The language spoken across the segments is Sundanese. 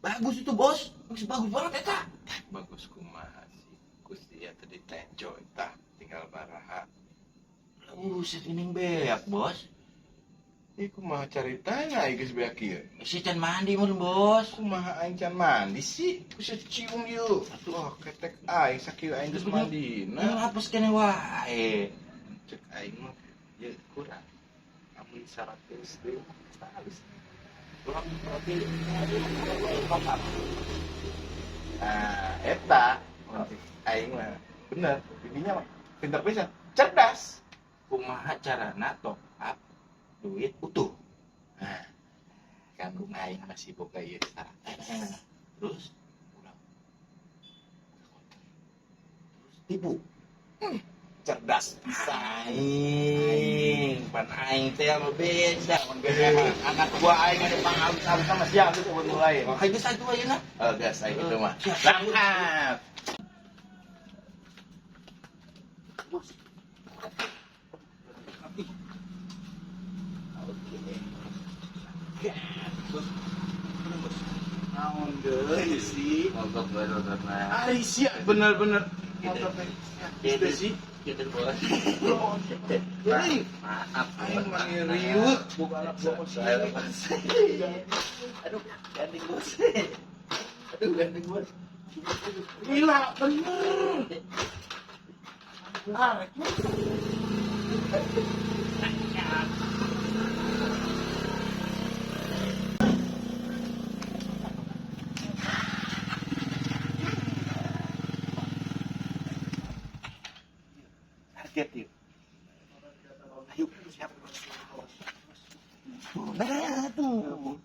Bagus itu, Bos. Bagus, bagus banget eta. Bagus kumaha sih? Gusti ya tadi tejo tah tinggal baraha. Buset, ini beak, Bos. Ih, kumaha caritana aing geus beak ieu? Si can mandi mun, Bos. Kumaha aing can mandi sih? Bisa cium ieu. Atuh ketek aing sakieu aing geus mandina. Nah, apes keneh wae. Cek aing mah ya kurang. Amun 100 deui mah halus. Kurang berarti top up. Nah, eta aing mah bener, bibinya mah pinter pisan, cerdas. Kumaha carana top up duit utuh? Nah, kan aing masih boga ieu 100. Terus Urang terus tipu. Cerdas pisan. Aing, pan aing teh mah beda, mun beda mah anak gua aing ada pangalus-alus sama Siap itu buat mulai. Wah, geus atuh ayeuna. Oh, gas aing itu mah. Siap. Berangkat. Bos. Oke. Bos. Mana, Bos? Naon deui sih? Mogok baru karena Ari sia bener-bener Gitu. motor teh. Gitu. Gitu sih. Gitu, Bos. Deui. Maaf, Aing mah riweuh boga anak buah Saya lepas. Aduh, gandeng, Bos. Aduh, gandeng, Bos. Gila bener. Arek. Target yuk. Ayo, siap. Nah, tuh.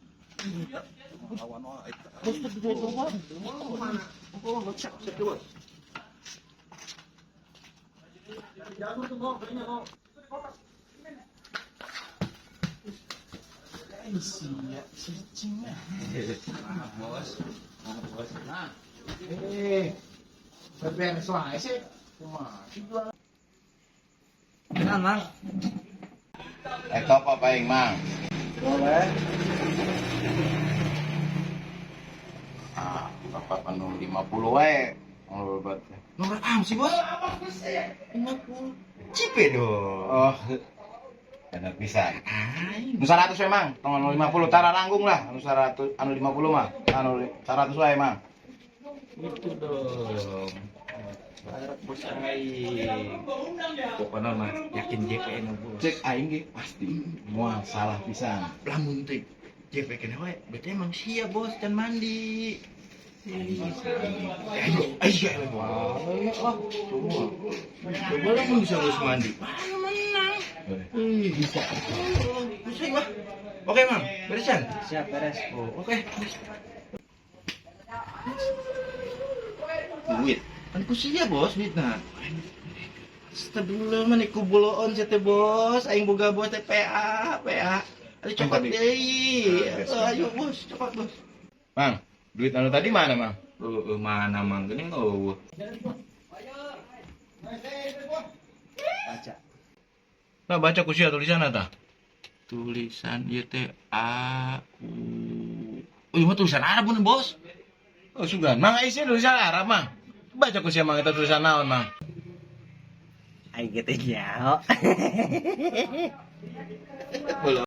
Bos, bos, bos, bos. Oh, siap, siap, Bos. Sia cicing. Maaf, Bos. Maaf, Bos. Nah. Eh. Beberes wae sih. Kumaha sih jual? Kenal, Mang. Eh, top up aing, Mang. Boleh. Ah, top up anu 50 wae. Anu bebat. Nomor am sih, Bos? 50. Cipe dong. Oh. Bener pisan. Aing. Nu 100 we, Mang. Tong anu 50 tara ranggung lah. Anu 100 anu 50 mah. Anu 100 wae, Mang. Itu dong. Barat bos aing. Pokoknya mah yakin JPN bos. Cek aing ge pasti moal salah pisan. Lamun teh JP keneh wae, berarti emang siap bos can mandi. Ayo, ayo, ayo, wah, coba, coba lah bisa bos mandi. Wah, menang. Ih, bisa. Oh, bisa mah. Oke, Mang, beresan. Siap, beres. Oh, oke. Duit. Kan ku sia bos duitna. Astagfirullah mana ku buloon sia teh bos, aing boga bos teh PA, PA. Ayo cokot Tadi. deui. Ah, beres, Eh, ayo bos, cokot bos. Mang, duit anu tadi mana, Mang? Oh, mana Mang geuning eueuh. Baca. Nah, baca ku sia tulisanna tah. Tulisan ieu teh A U. Oh, ieu mah tulisan Arab mun bos. Oh, sugan. Mang isi tulisan Arab, Mang. Baca ku sia Mang eta tulisan naon, Mang? Aing ge teh nyaho. Belum.